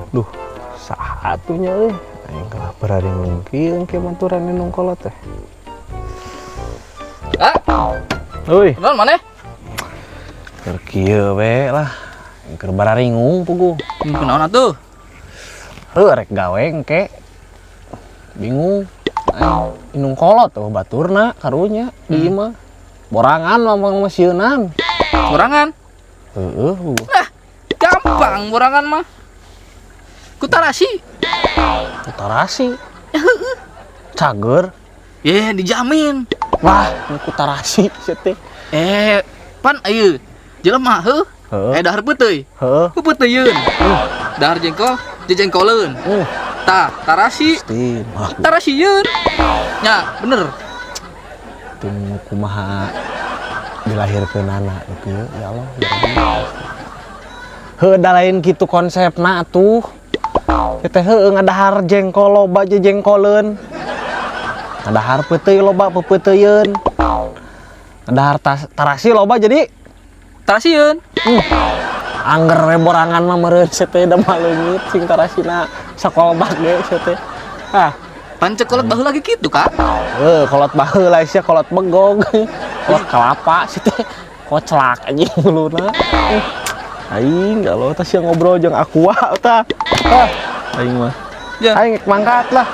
Duh, saha atuh nya euy? Aing kalah bararingung kieu engke baturan indung kolot teh. Ah, Euy, kenal mana? Keur kieu we lah. Aing keur bararingung puguh. Kunaon atuh? Heuh, rek gawe engke. Bingung. Aing indung kolot tuh baturna karunya di imah. Borangan ngomong mah sieunan. Borangan. Heeh, puguh. Nah, gampang borangan mah. Ku tarasi. Ku tarasi. Cager. Ye, dijamin. Wah, ku tarasi sia teh. Eh, pan ieu jelema heuh. Heeh. Eh, dahar peuteuy. Heeh. Ku peuteuyeun. Dahar jengkol, jejengkoleun. Tah, tarasi, Pasti. Wah, tarasieun. Nya, bener. Tunggu kumaha dilahirkeunana nu kieu, ya Allah. Ya Allah. Heuh, da lain kitu konsepna atuh. Teh heueuh, ngadahar jengkol loba jejengkoleun. Ngadahar peuteuy loba pepeuteuyun. Ngadahar tarasi loba jadi Tarasieun. Angger we borangan mah meureun sia teh, da maleungit sing tarasina sakolbak ge sia teh. Ah, Pan cek kolot baheula lagi kitu, Kak. Eh, kolot baheula sia kolot begog. Kolot kelapa sih teh. Koclak anjing muluna. Eh, aing kalau tah sia ngobrol jeung aqua tah. Ah, aing mah. Ya. Aing rek mangkat lah.